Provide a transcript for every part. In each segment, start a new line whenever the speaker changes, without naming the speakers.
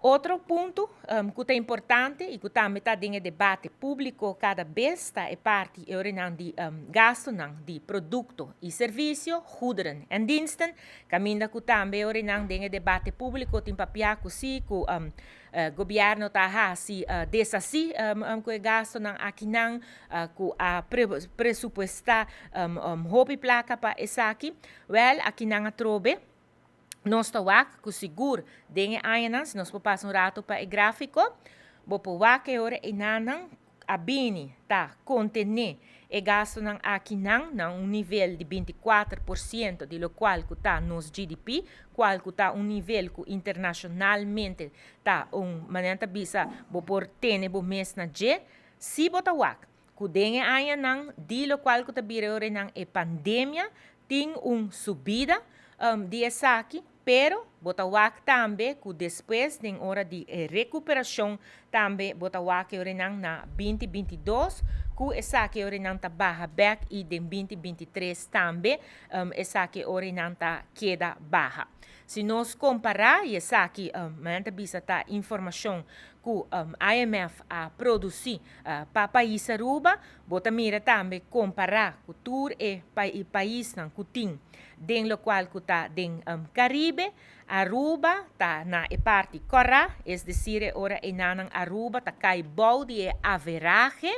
Otro punto ku ta importante i ku tambe ta den debate públiko kada bes ta e parti di gastonan di produkto i servisio, goederen en diensten, kaminda ku tambe den debate públiko tin papiá ku si ku gobièrnu ta hasi deshasí ku e gastonan akinan, ku a presupuestá hopi plaka pa esaki. Wèl, akinan atrobe nos ta wak ku sigur den añanan, si nos por pasa un ratu pa e gráfiko, bo por wak e ora einan a bini ta kontené e gastonan akinan na un nivel di 24% di lokual ku ta nos GDP, kual ku ta un nivel ku internashonalmente ta un manera ta bisa bo por tene bo mes na dje. Si bo ta wak ku den añanan di lokual ku ta bira ora e pandemia, tin un subida di esaki, pero bo ta wak tambe ku despues den ora di rekuperashon tambe bo ta wak na 2022 ku esaki ora ta baha bèk i den 2023 tambe esaki ora ta keda baha. Si nos kompará esaki, bisa ta informashon ku IMF a produsí pa pais Aruba, bo ta mira tambe kompará ku tur e paisnan ku tin den lokual ku ta den Karibe, Aruba ta na e parti kòrá, es desir, ora einan Aruba ta kai bou di average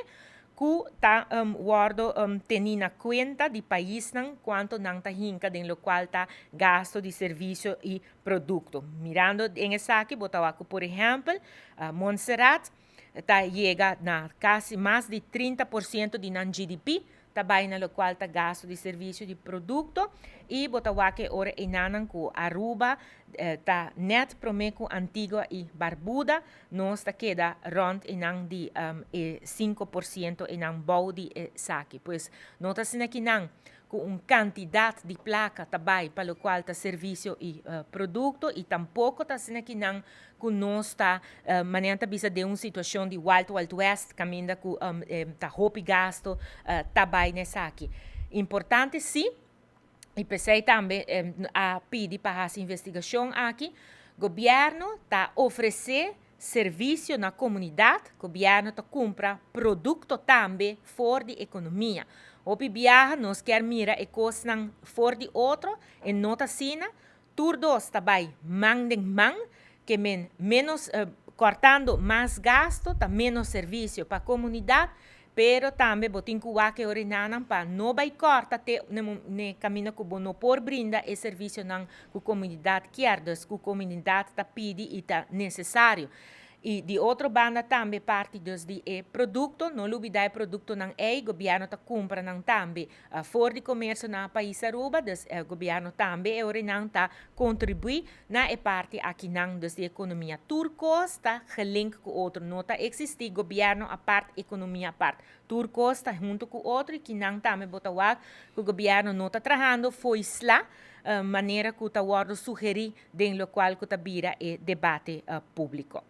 ku ta wòrdu teni na kuenta di paisnan kuantu nan ta hinka den lokual ta gasto di servisio i produkto. Mirando den esaki, bo ta wak, por ehèmpel, Montserrat ta yega na kasi mas di 30% di nan GDP, ta bai na lokual ta gasto di servisio di produkto, i bo ta wak ora einan ku Aruba ta net promé ku Antigua i Barbuda, nos ta keda rònt einan di e 5% einan bou di esaki. Pues no ta asina akinan ku un kantidat di plaka ta bai pa lokual ta servisio i produkto i tampoko ta asina akinan ku nos ta manera ta bisa den un situashon di Wild Wild West kaminda ku ta hopi gasto ta bai n'esaki. Importante si, i p'esei tambe a pidi pa hasi investigashon aki, gobièrnu ta ofresé servisio na komunidat, gobièrnu ta kumpra produkto tambe for di ekonomia. Hopi biaha nos ke mira e kosnan for di otro i no ta asina, tur dos ta bai man den man, ke men menos kortando mas gasto, ta menos servisio pa komunidat, pero tambe bo tin ku wak einan pa no bai korta te ne kaminda ku bo no por brinda e servisionan ku komunidat ke, dus ku komunidat ta pidi i ta nesesario. I di otro banda tambe parti dus di e produkto, no lubidá e produktonan ei, gobièrnu ta kumpra nan tambe for di komersio na pais Aruba, dus gobièrnu tambe e ora ta kontribuí na e parti akinan dus di ekonomia. Tur kos ta gelink ku otro, no ta eksistí gobièrnu apart, ekonomia apart. Tur kos ta huntu ku otro i akinan tambe bo ta wak ku gobièrnu no ta trahando fo'i sla, manera ku ta wòrdu sugerí den lokual ku ta bira e debate públiko.